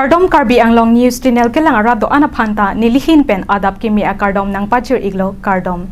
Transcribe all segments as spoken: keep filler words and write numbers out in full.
Kardom, Karbi Anglong News Channel kelang arat do-an aphan ta nelihin pen adap kimi akardom nangpajir iklo, kardom.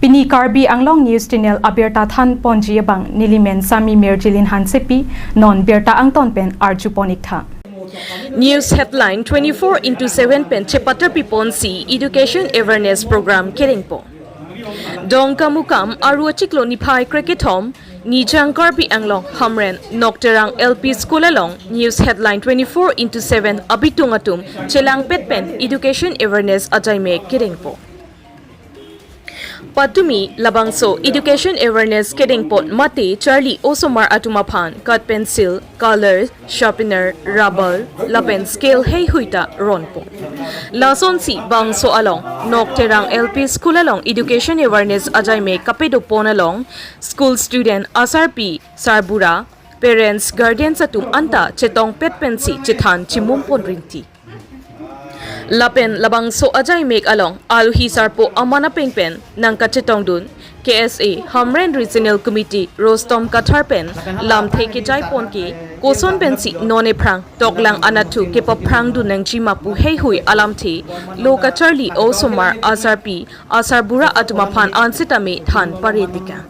Pini Karbi Anglong News Channel abirta than ponji abang nelimen Sami Mirjilin Hansepi, non birta angton pen arju pon iktha. News headline twenty-four into seven pen chepatar piponsi education awareness program kerengpo. Dongkamukam Aru achiklo niphai krekethom, Nijang Karbi Anglong Hamren Nokterang L P School along News Headline twenty-four into seven abitung atum chelangpet pen education awareness ajaimek kerengpo. Patumi labangso education awareness kerengpon mate charli osomar atum aphan cut pencil, color, sharpener, rubber, lapen scale heihui ta ronpo. Lasonsi bangso along Nokterang L P School along education awareness ajaimek kapadopon along school student, asarpi, sarbura, parents, guardians atum anta chetongpet pensi chethan chimumpon rinti. Lapen labangso ajaimek along alohi sarpo aman apeng pen nangkachetongdun K S A Hamren Regional Committee Rostom Kathar pen lamthe kejaipon ke koson pensi non ephrang toklang anatthu kepaphrangdun nangji ma pu heihui alamthe lo kacharli osomar, asarpi, asarbura atum aphan ansitame than paredika.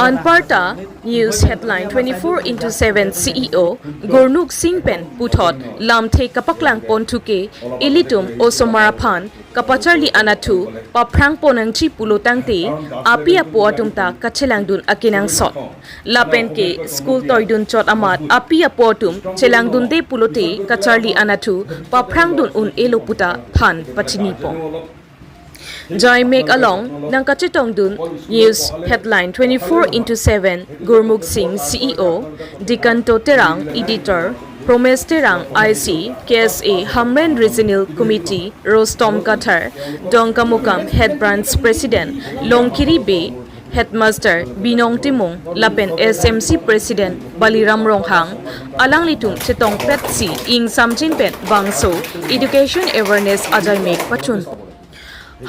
Anparta News Headline twenty-four into seven C E O Gurnuk Singh pen puthot lamthe kapaklangpon thuke ilitum osomar aphan kapacharli anatthu paphrangpon nangji pulo tangte api apo atum ta kachelangdun akenangsot. Lapen ke school toidun chot amat api apo atum chelangdunde pulote kacharli anatthu paphrangdun un-elo puta than pachinipo. Jaimek along nangkachetongdun News Headline twenty-four into seven Gurmukh Singh C E O, Dikanto Terang Editor, Promes Terang I C, K S A Hamren Regional Committee Rostom Kathar, Dongkamukam Head Branch President Longkiri Bey, Headmaster Binong Timung lapen S M C President Baliram Ronghang, alanglitum chetongpetsi ingsamjin pen bangso education awareness ajaimek pachun.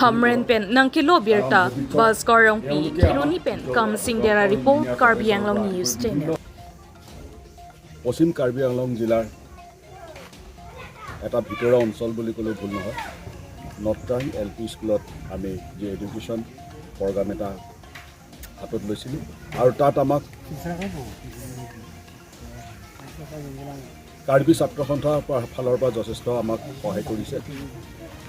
Hamren pen nangkelo birta Bhaskar Rongpi, Kheroni pen Kamsing Dera report, Karbi Anglong News Channel. পশ্চিম কাৰ্বি আংলং জিলাৰ এটা ভিতৰুৱা অঞ্চল বুলি ক'লেও ভুল নহয়। নটৰাং L P স্কুলত আমি যি এডুকেশ্যন প্ৰগ্ৰাম এটা হাতত লৈছিলোঁ আৰু তাত আমাক কাৰ্বি ছাত্ৰ সন্থাৰ পৰা, ফালৰ পৰা যথেষ্ট আমাক সহায় কৰিছে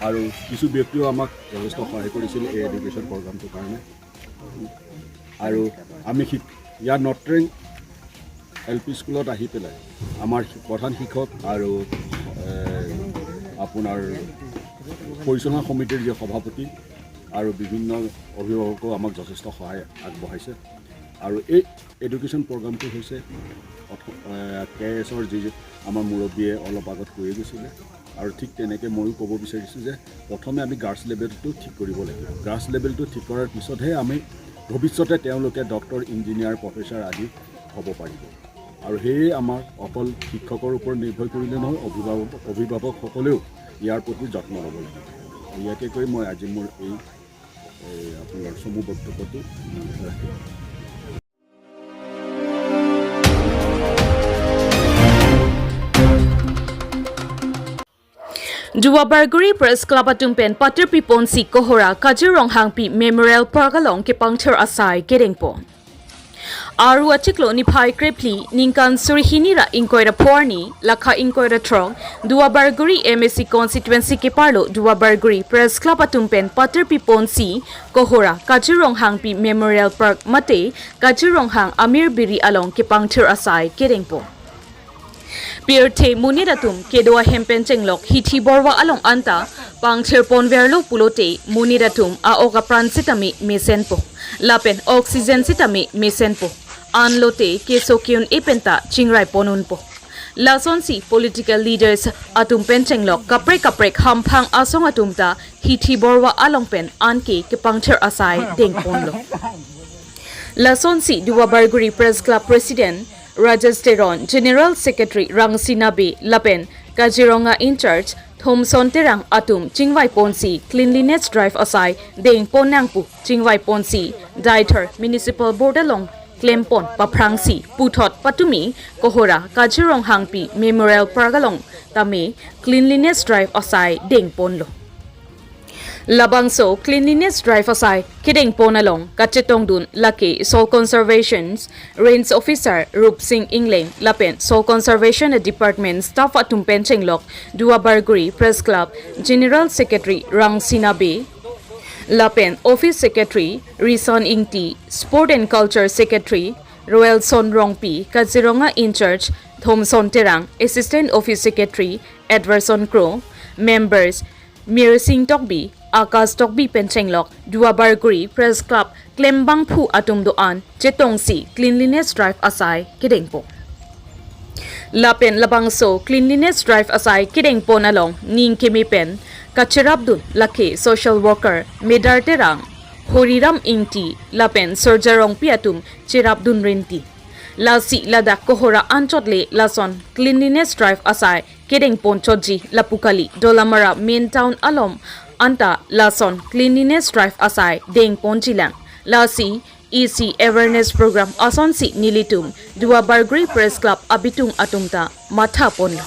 আৰু কিছু ব্যক্তিও আমাক যথেষ্ট সহায় কৰিছিল এই এডুকেশ্যন প্ৰগ্ৰামটোৰ কাৰণে। আৰু আমি শিক-, ইয়াৰ নটৰেং এল পি স্কুলত আহি পেলাই আমাৰ শি-, প্ৰধান শিক্ষক আৰু, এ, আপোনাৰ পৰিচালনা সমিতিৰ যি সভাপতি আৰু বিভিন্ন অভিভাৱকেও আমাক যথেষ্ট সহায় আগবঢ়াইছে। আৰু এই এডুকেশ্যন প্ৰগ্ৰামটো হৈছে অথ-, এ, কে এছৰ যি আমাৰ মুৰব্বীয়ে অলপ আগত কৈয়ে গৈছিলে। আৰু ঠিক তেনেকে ময়ো ক'ব বিচাৰিছোঁ যে প্ৰথমে আমি গ্ৰাছ লেভেলটো ঠিক কৰিব লাগিব। গ্ৰাছ লেভেলটো ঠিক কৰাৰ পিছতহে আমি ভৱিষ্যতে তেওঁলোকে ডক্টৰ, ইঞ্জিনিয়াৰ, প্ৰফেচাৰ আদি হ'ব পাৰিব। আৰু সেয়ে আমাৰ অকল শিক্ষকৰ ওপৰত নিৰ্ভৰ কৰিলে নহয়, অভিভাৱক, অভিভাৱকসকলেও ইয়াৰ প্ৰতি যত্ন ল'ব লাগিব। ইয়াকে কৈ মই আজি মোৰ এই, এই আপোনাৰ চমু বক্তব্যটো ৰাখিলোঁ। Duarbagori Press Club atum pen patirpiponsi Kohora Kajir Ronghangpi Memorial Park along kepangthir asai kerengpo. Aru achiklo niphai krephli ningkan suri hini ra ingkoi ra pho arni, lakha ingkoi ra throk, Duarbagori M A C constituency keparlo Duarbagori Press Club atum pen patirpiponsi Kohora Kajir Ronghangpi Memorial Park mate Kajir Ronghang Amir Biri along kepangthir asai kerengpo. Pirthe monit atum kedo ahem pen chenglok hithi borwa along anta pangthirponverlo pulote monit atum a-ok apran sitame mesenpo, lapen oxygen sitame mesenpo. Anlote keso ke-un-e penta chingraiponunpo. Lasonsi political leaders atum pen chenglok kaprek kaprek hamphang asong atum ta hithi borwa along pen anke kepangthir asai dengponlo. Lasonsi Duarbagori Press Club President Rajesh Teron, General Secretary Rangsina Bey lapen Kaziranga in-charge Thomson Terang atum chingvaiponsi cleanliness drive asai dengpon nangpu chingvaiponsi Deithor Municipal Board along klempon paphrangsi puthot patumi Kohora Kajirong Hangpi Memorial Park along tame cleanliness drive asai dengponlo. Labangso cleanliness drive asai kedengpon along kachetongdun lake Soil Conservation Range Officer Rupsing Ingleng lapen Soil Conservation Department staff atum pen chenglok Duar Bagori Press Club General Secretary Rangsina Bey lapen Office Secretary Rison Ingti, Sport and Culture Secretary Roelson Rongpi, Kaziranga in-charge Thomson Terang, Assistant Office Secretary Edverson Kro, members Mirsing Tokbi, Akash Tokbi pen chenglok Duar Bagori Press Club klembangphu atum do-an chetongsi cleanliness drive asai kedengpo. Lapen labangso cleanliness drive asai kedengpon along ning keme pen kacherapdun lake social worker Medar Terang, Horiram Ingti lapen Surja Rongpi atum cherapdun rinti. Lasi ladak Kohora anchot le lason cleanliness drive asai kedengpon chotji lapu kali, Dolamara main town along anta lason cleanliness drive asai dengponji lang. Lasi isi awareness program asonsi nelitum Duar Bagori Press Club abitung atum ta mathaponlo.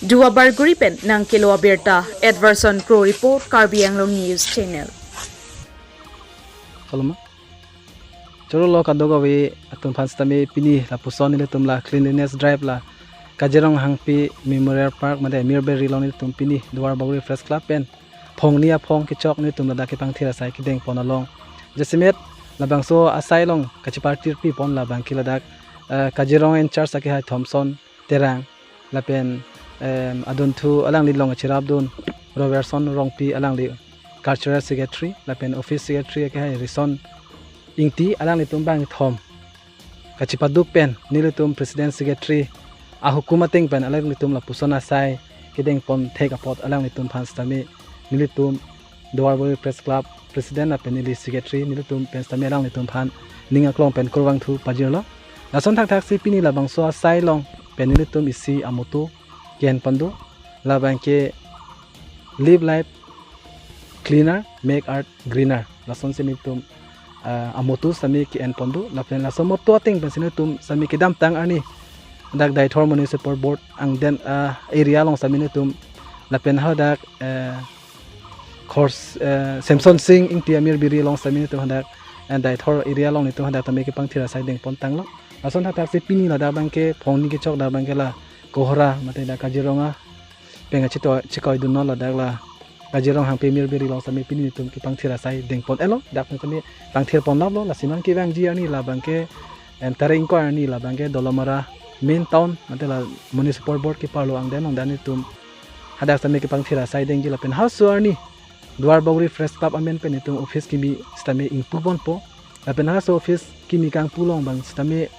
Duar Bagori pen nangkelo abirta, Edverson Kro report, Karbi Anglong News Channel. Kaloma. Choro lo kadokave atum aphan sitame pini lapuson nelitum la cleanliness drive la Kajirong Hangpi Memorial Park mate Mir Berri along nelitum pini Duar Bagori Press Club pen phongni aphong kechok nelitum ladak kepangthir asai kedengpon along. Jasemet labangso asai along kachepartirpipon labangke ladak, eh, Kajirong in-charge akehai Thomson Terang lapen, em, adunthu alangli along kacherapdun Robertson Rongpi, alangli Cultural Secretary lapen Office Secretary akehai Rison Ingti, alanglitum bangkethom kachepaduk pen nelitum President Secretary ahukum ateng pen alanglitum lapuson asai kedengpon thek apot alanglitum aphan sitame nelitum Duar Bagori Press Club President lapen neli Secretary nelitum pen sitame alanglitum aphan ning aklong pen kurvangthu pajirlo. Lason thakthaksi pini labangso asai along pen nelitum isi amotto ke-enpon do, labangke Live Life Cleaner, Make Earth Greener. Lasonsi nelitum, ah, amotto sitame ke-enpon do. Lapen laso motto ateng pensi nelitum sitame kedamtang arni dak Deithor Municipal Board angdeng, ah, area along sitame nelitum lapen hadak, eh, Khors, eh, Semson Sing Ingti Amir Berri along sitame nelitum hadak, eh, Deithor area along nelitum hadak tame kepangthir asai dengpon tanglo. Lason thakthaksi pini ladak abangke phongni kechok dak abangke la Kohora mate dak Kaziranga pen kachito chikoidunlo ladak la Kazirong Hangpi Mir Berri along sitame pini nelitum kepangthir asai dengpon-etlo, dak pen sitame pangthirponlaplo, lasi non kevangji arni labangke, em, tarik ingkoi arni labangke Dolamara main town mate la Municipal Board keparlo angdeng along dak nelitum hadak sitame kepangthir asai dengji lapen halaso arni Duar Bagori Press Club amen pen nelitum office kimi sitame ingpuponpo. Lapen halaso office kimi kangpu along bang sitame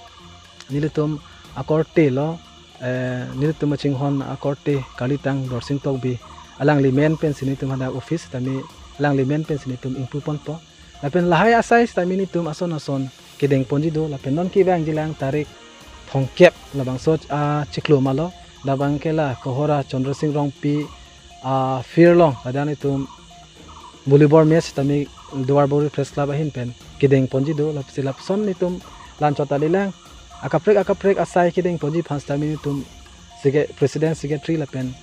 nelitum akorte lo, eh, nelitum kachinghon akorte kalitang Dorsing Tokbi, alangli men pensi nelitum hadak office sitame alangli men pensi nelitum ingpuponpo. Lapen lahai asai sitame nelitum ason ason kedengponji do, lapen non kevangji lang tarik thomkep labangso achiklo malo, labangke la Kohora Chandra Sing Rongpi afield along ladak nelitum volleyball match sitame Duar Bagori Press Club ahin pen kedengponji do, lasi lapuson nelitum la-anchot kalilang akaprek akaprek asai kedengponji aphan sitame nelitum sege-, President Secretary lapen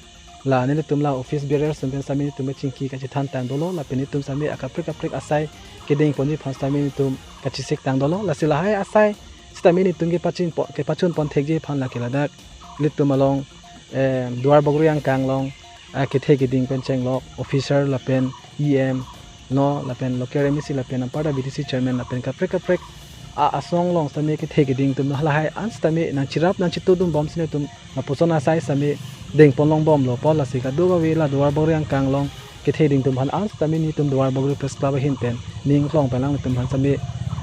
la nelitum la office bearer atum pen sitame nelitum chingki kachethantang dolo, lapen nelitum sitame akaprek akaprek asai kedengponji aphan sitame nelitum kachesik tang dolo, lasi lahai asai sitame nelitum kepachin po-, kepachunpon thekji aphan lake ladak nelitum along, eh, Duar Bagori angkang along, ah, kethe keding pen chenglok officer lapen E M no lapen local M A C lapen anparta B D C chairman lapen kaprek kaprek a-, asong along sitame kethe keding atum halahai an sitame nangcherap nangchetudunbomsi nelitum lapuson asai sitame dengponlongbomlo pu lasi kadokave la Duar Bagori angkang along kethe keding atum aphan an sitame nelitum Duar Bagori Press Club ahin pen ning aklong pen alanglitum aphan sitame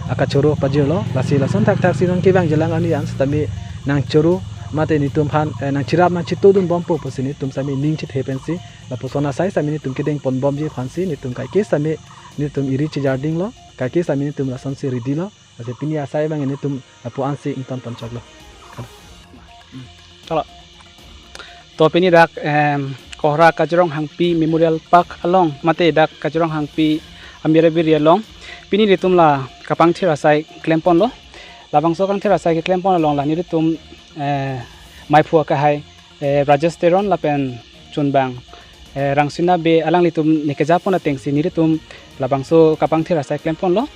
akachoro pajirlo, lasi lason thakthaksi non kevangji lang arni an sitame nangchoro mate nelitum aphan, eh, nangcherap nangchetudunbompo pusi nelitum sitame ning chethe pensi lapuson asai sitame nelitum kedengponbomji aphansi nelitum kaike sitame nelitum eri chejardinglo, kaike sitame nelitum lasonsi readylo, lasi pini asai abang nelitum lapu ansi ingtonponchoklo. Chalo. To pini dak, em, Kohora Kazirong Hangpi Memorial Park along mate dak Kazirong Hangpi Amir Berri along pini nelitum la kapangthir asai klemponlo. Labangso kangthir asai keklempon along la nelitum, eh, maiphu akehai, eh, Rajesh Teron lapen chunbang, eh, Rangsina Bey alanglitum ne kejapon atengsi nelitum labangso kapangthir asai klemponlo.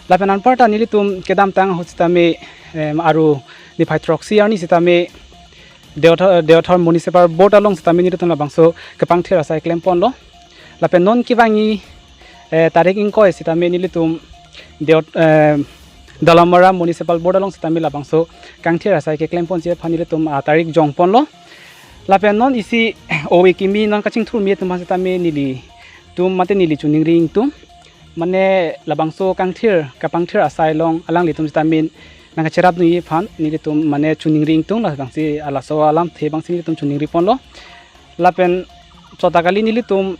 Lapen anparta nelitum kedamtang ahut sitame, em, aru niphai throksi arni sitame Deothor, Deothor Municipal Board along sitame nelitum labangso kapangthir asai klemponlo. Lapen non kevangji, eh, tarik ingkoi sitame nelitum Deot, eh, Dolamara Municipal Board along sitame labangso kangthir asai keklemponji aphan nelitum, ah, tarik jongponlo. Lapen non isi ove kimi non kachingthurmi atum aphan sitame nelitum mate neli choningri ingtung. Mane labangso kangthir, kapangthir asai along alanglitum sitame nangkacherapdunji aphan nelitum mane choningri ingtung, labangsi halaso alamthe abangsi nelitum choningriponlo. Lapen chota kali nelitum,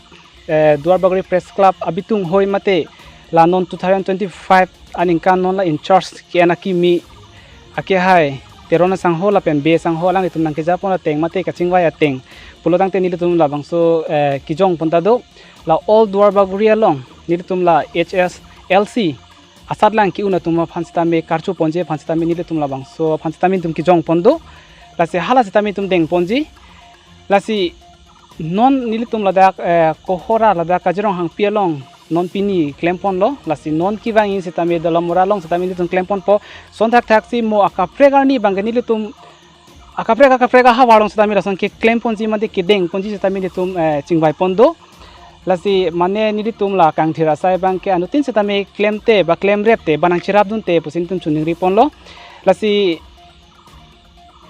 eh, Duarbagori Press Club abitung hoi mate la non two thousand twenty-five aningkan non la in charge ke-en akimi akehai Teron asangho lapen Bey asangho alanglitum nangkejapon ateng mate kachingvai ateng pulotangte nelitum labangso, eh, kejongpon ta do. La all Duarbagori along nelitum la H S L C asatlang ke-un atum aphan sitame karchuponji aphan sitame nelitum labangso aphan sitame nelitum kejongpon do. Lasi hala sitame nelitum dengponji. Lasi non nelitum ladak, eh, Kohora ladak Kajirong Hangpi along non pini klemponlo. Lasi non kevangji sitame Dolamara along sitame nelitum klemponpo. Son thakthaksi mo akaprek arni abangke nelitum akaprek akaprek ahavar along sitame lason keklemponji mate kedengponji sitame nelitum, eh, chingvaipon do. Lasi mane nelitum la kangthir asai abangke anuttin sitame klemte ba klemrepte ba nangcherapdunte pusi nelitum choningriponlo. Lasi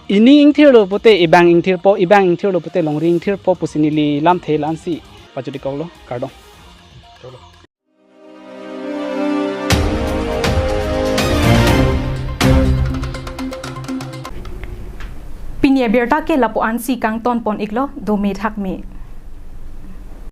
ining ingthirlo pute ibang ingthirpo, ibang ingthirlo pute longri ingthirpo pusi neli lamthe la-ansi pajut-iklo, kardom. Pini abirta ke lapu-ansi kangtonpon-iklo, dome thakme.